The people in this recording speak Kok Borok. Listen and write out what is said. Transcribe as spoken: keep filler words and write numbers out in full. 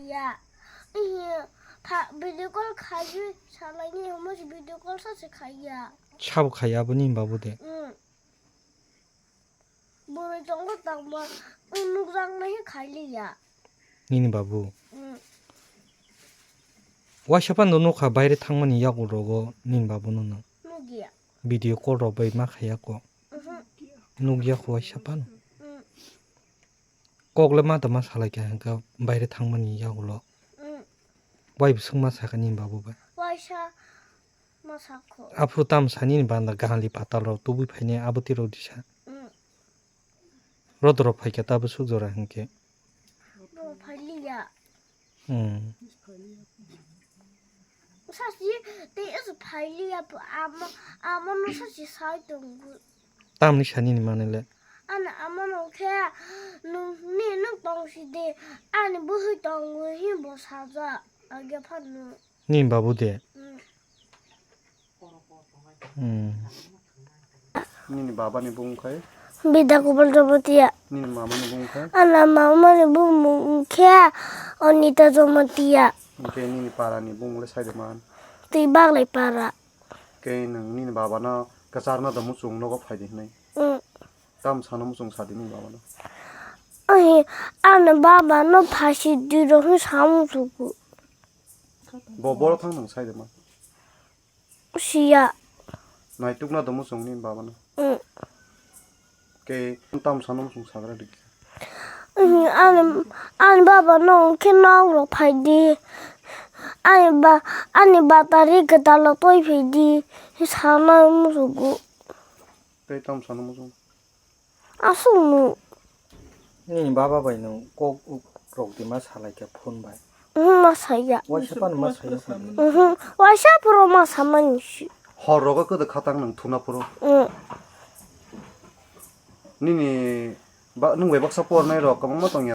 Ya. Ihi, pha-, video call khaji salaini hamo si video call sa se khaiya. Sabo khaiya abo nini babu de. Mm. Boroi tongo tangma, mm, nukjaknai he khailiya. Nini babu? Mm. Waisa phano nukha baire thangmani yagulogo nini babu no nang. Nukya. Video call rok bai ma khaiya ko. Mhm. Nukya ko waisa phano. Mm. Kok le ma tama salai kha hwnkhe baire thangmani yagulo. Mm. Wai bwswk ma sakha nini babu bai? Waisa ma sakho. Aphuru tamo sa nini banda gahali patal rok tubui phainai abo twi rok disa. Mm. Rodorok phaikha tabuk suk jora hinkhe. Bo phailiya. Hmm. Sasi tei ese phailiya amo, amo no sasi sai tongo. Tamni sani ni mane le. Ani amo no khe nung ni nung tong si de ani bwhwi tongo hi bo saja age phano. Ni babu de. Hmm. Hmm. Nini baba ni bung khai? Bida Gopal Jamatia. Nini mama ni bung khai? Ana mama ni bung khe Anita Jamatia. Hingke nini para ni bung le sai de man? Twi baglai para. Ke nang nini baba no kachar no da muchung nogo phai de hinai. Hmm. Tam sana muchung sa de nini baba no. Ai, ana baba no phasi di ro sa muchung. Bo boro thang nang sai de man? Siya. Naitukna domo chwng nini baba no. Mm. Ke tam sano chwng sagra dik. Mm, ani, ani baba no khe nok rok phai di. Ani ba, ani batari kwtal rok toi phai di. Sana musugo. Tei tam sano muchung. Aswk no. Nini baba bai nwng kok rok di ma salai kha phone bai. Mhm, ma saya. Waisa phano ma saya phano. Mhm, waisa phoro ma samani si. Hor rogo kwdwk khatang nwng thuna phuru. Mm. Nini ba, nwng bai baksa pornai rok kwbangma tongya.